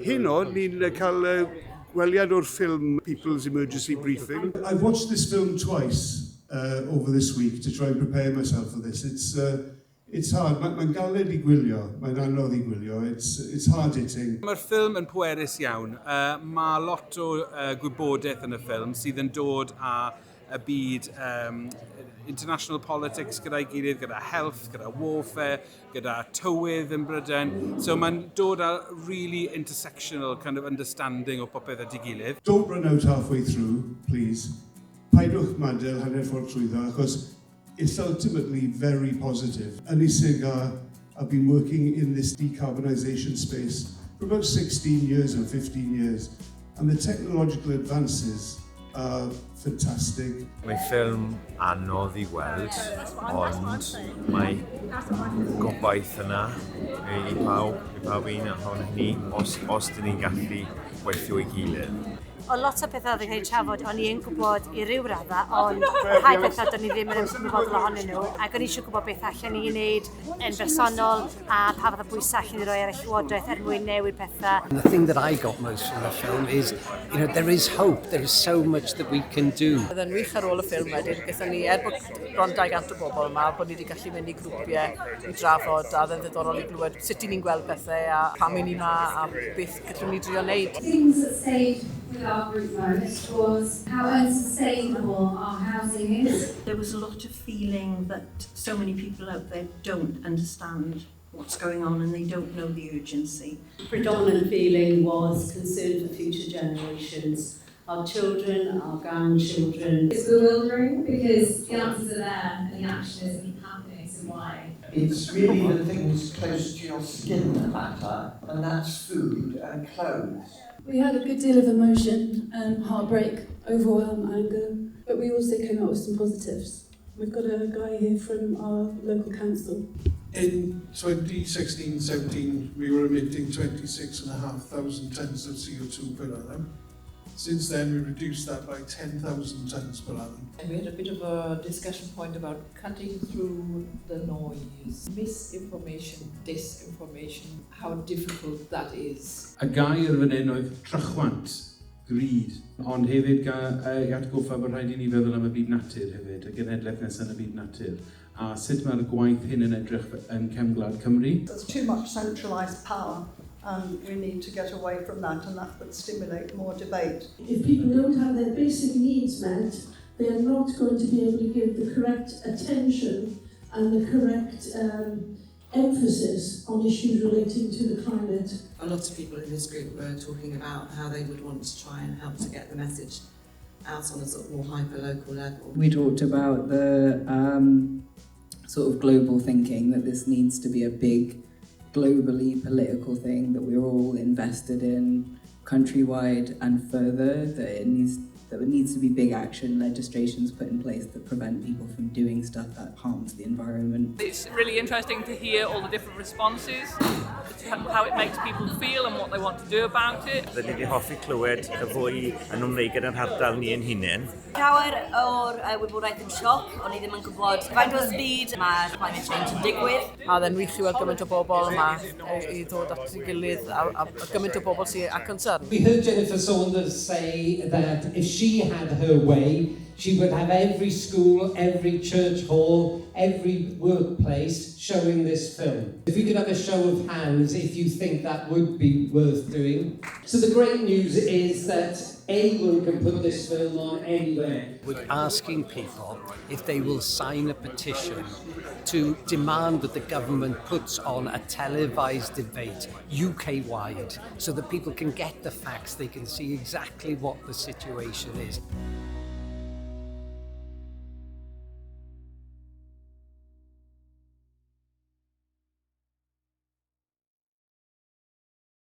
Heno, ni'n cael gweliad o'r ffilm People's Emergency Briefing. I've watched this film twice over this week to try and prepare myself for this. It's hard. Mae'n galed i gwylio. Mae'n anodd i gwylio. It's hard hitting. Mae'r ffilm yn pwerus iawn. Mae lot o gwybodaeth yn y ffilm sydd yn dod â y byd international politics gyda'i gilydd, gyda health, gyda warfare, gyda tywydd yn Brydain. So mae'n dod â really intersectional kind of understanding o popeth at ei gilydd. Don't run out halfway through, please. Paidwch madael hanner ffordd trwyddo, achos it's ultimately very positive. Ynni Siga have been working in this decarbonisation space for about 16 years or 15 years, and the technological advances are fantastic. Mae ffilm anodd i weld, ond mae gobaith yna i pawb un ohono ni, os dyn ni'n gallu gweithio i gilydd. O lot o pethau oedd yn cael eu trafod, o'n i yn gwybod i ryw radda, ond rhai pethau do'n i ddim yn ymwybodol ohonyn nhw, ac o'n i eisiau gwybod beth allan ni wneud yn bersonol a pa fath o bwysau allan ni roi ar y llywodraeth er mwyn newid pethau. And the thing that I got most from the film is, there is hope. There is so much that we can do. Oedd yn wych ar ôl y ffilm wedyn, gaethon ni, er bod bron 200 o bobl yma, bod ni wedi gallu mynd i grwpiau i drafod, a oedd yn ddiddorol i glywed sut i ni'n gweld pethau a pam i ni yma a beth gallwn ni drio wneud. Things that stayed with our group most was how unsustainable our housing is. There was a lot of feeling that so many people out there don't understand what's going on and they don't know the urgency. Predominant feeling was concern for future generations, our children, our grandchildren. It's bewildering because the answers are there and the action isn't happening, so why? It's really the things close to your skin that matter, and that's food and clothes. We had a good deal of emotion, heartbreak, overwhelm, anger, but we also came out with some positives. We've got a guy here from our local council. In 2016-17, we were emitting 26,500 tonnes of CO2 per annum. Since then, we reduced that by 10,000 tonnes per annum. And we had a bit of a discussion point about cutting through the noise, misinformation, disinformation, how difficult that is. Y gair fan hyn oedd trychwant, greed, ond hefyd i atgoffa bod rhaid i ni feddwl am y byd natur hefyd, y genhedlaeth nesaf yn y byd natur, a sut mae'r gwaith hyn yn edrych yn cefn gwlad Cymru. There's too much centralised power and we need to get away from that, and that would stimulate more debate. If people don't have their basic needs met, they are not going to be able to give the correct attention and the correct emphasis on issues relating to the climate. A lot of people in this group were talking about how they would want to try and help to get the message out on a sort of more hyper-local level. We talked about the sort of global thinking, that this needs to be a big, globally political thing that we're all invested in countrywide and further, that it needs to be big action, legislations put in place that prevent people from doing stuff that harms the environment. It's really interesting to hear all the different responses, how it makes people feel and what they want to do about it. Fydden ni wedi hoffi clywed y fwy yn ymwneud gyda'n hardal ni yn hunain. Llawer o'r wybodaeth yn sioc, o'n i ddim yn gwybod faint o speed mae climate change yn digwydd. A oedd e'n wych i weld gymaint o bobl yma i ddod at ei gilydd a gymaint o bobl sydd â concern. We heard Jennifer Saunders say that if she had her way, she would have every school, every church hall, every workplace showing this film. If we could have a show of hands if you think that would be worth doing. So the great news is that anyone can put this film on anywhere. We're asking people if they will sign a petition to demand that the government puts on a televised debate UK-wide so that people can get the facts, they can see exactly what the situation is.